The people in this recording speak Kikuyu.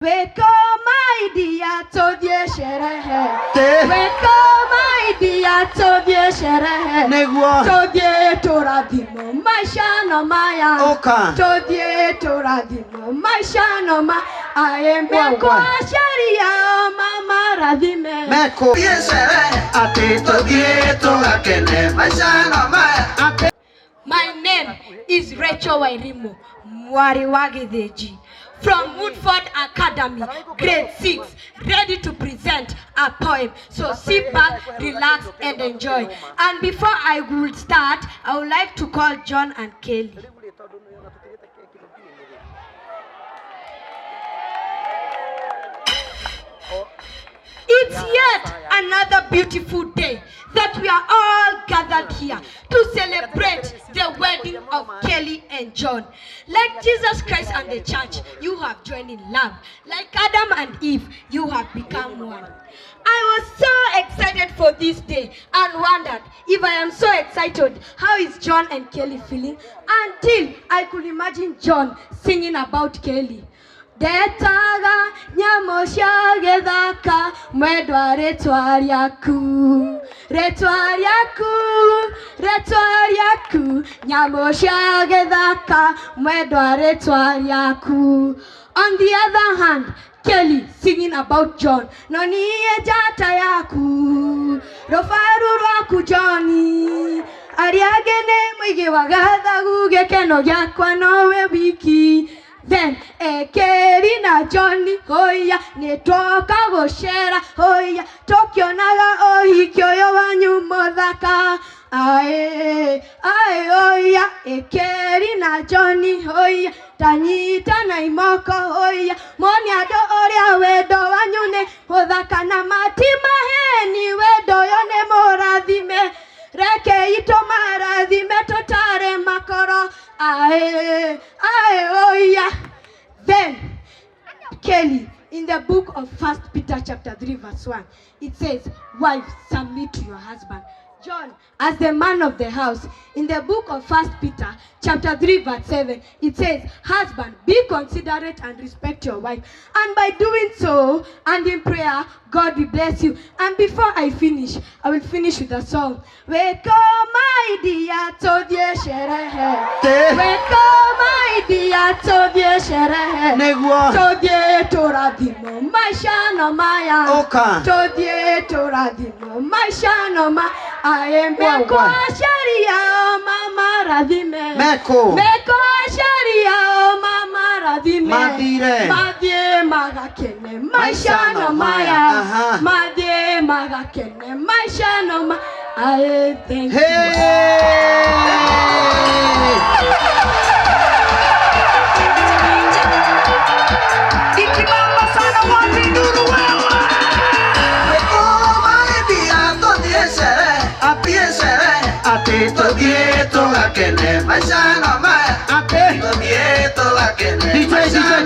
Wake up, my dear, tũthiĩ sherehe. Wake up, my dear, tũthiĩ sherehe. Nĩguo. Tũthiĩ tũrathimwo maica no maya. Ũka. Tũthiĩ tũrathimwo maica no ma. Aĩ mekwo Wa, wa. aciari ao mamarathime. Mekũ. Thiĩ sherehe Atĩ tũthiĩ tũgakene maica no maya. Atĩ. My name is Rachel Wairimu, Mwari wa Githinji, from Woodford Academy, grade 6, ready to present a poem. So sit back, relax, and enjoy. And before I would start, I would like to call John and Kelly. It's yet another beautiful day that we are all gathered here to celebrate the wedding of Kelly and John. Like Jesus Christ and the church, you have joined in love. Like Adam and Eve, you have become one. I was so excited for this day and wondered if I am so excited, how is John and Kelly feeling? Until I could imagine John singing about Kelly. Ndetaga nyamũ cia gĩthaka mwendwa rĩtwa rĩaku, rĩtwa rĩaku, rĩtwa rĩaku, nyamũ cia gĩthaka mwendwa rĩtwa rĩaku. On the other hand, Kelly singing about John, no niĩ njata yaku, rũbaru rwaku Johnny, arĩa angĩ nĩ mũingĩ wa gathagu, gĩkeno gĩakwa nowe wiki. Then Ekeri na Johnny hoya nĩ twoka gũcera hoya tũkĩonaga ũhiki ũyũ wanyu mũthaka ae ae hoya Ekeri na Johnny hoya tanyita na imoko hoya moni andũ ũrĩa wendo wanyu nĩ mũthaka na matimaheni wendo ũyũ nĩ mũrathime rekei tũmarathime tũtare makoro ae ae oya. Then Kelly, in the book of First Peter chapter 3 verse 1, it says, wife, submit to your husband. John, as the man of the house, in the book of First Peter chapter 3 verse 7, it says, husband, be considerate and respect your wife. And by doing so, and in prayer, God will bless you. And before I finish, I will finish with a song. Wake up, my dear, tũthiĩ sherehe. Tĩ. Wake up, my dear, tũthiĩ sherehe. Nĩguo. Tũthiĩ tũrathimwo maica no maya. Ũka. Tũthiĩ tũrathimwo maica no ma. Aĩ mekwo Wa, wa. aciari ao mamarathime. Mekũ. Mekwo aciari ao mamarathime. Mathire. Mathiĩ magakene maica Maica no no maya. maya. Aha. Mathiĩ magakene maica no ma. Aĩ thank you. Hey! Ikibamba sana watinduru wewe. Wekũmaithia tũthiĩ sherehe Atĩ. thiĩ sherehe Atĩ. tũthiĩ tũgakene maica no maya. Atĩ. Tũthiĩ tũgakene DJ, maica DJ.